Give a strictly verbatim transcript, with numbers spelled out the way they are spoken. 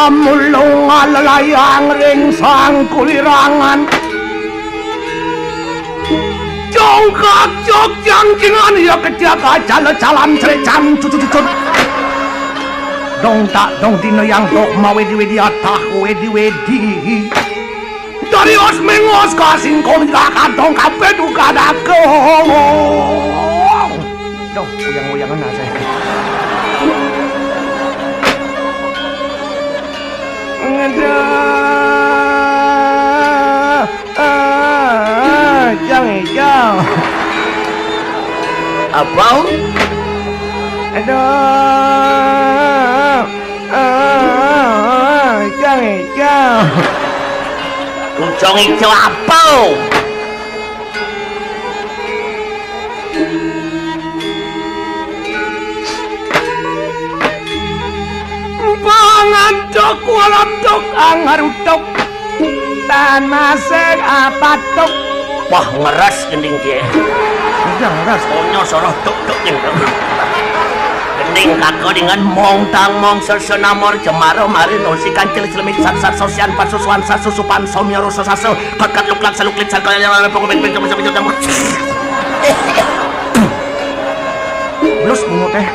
Damulung ngalelayang ring sangkulirangan. Jongkak jog jangkingan ya kejak ajal jalan cerecan cucut-cucut. Dong tak dong dina yang dok mawedi-wedi atah wedi-wedi. Dari os mengos kasing komi kakadong kabeh duka dagong. Duh, uyang-uyangan aja. Ngedah. Ah, jang, jang. Apa? Aduh. Ah, jang, jang. Kucing ijo apa? Pangantuk walamtuk angarutuk. Tan masih apatuk. Wah, ngeres gending kie. Udah ngeres. Onyo soroh tuk tuk gending. Gending kaka dengan mong tang mong sesenamor cemaro mari nosi kancil selemit sat sat sosian pasusuan sasusupan somyo ruso sasu. Kakat luklak saluklit sakaya. Blus bungut teh.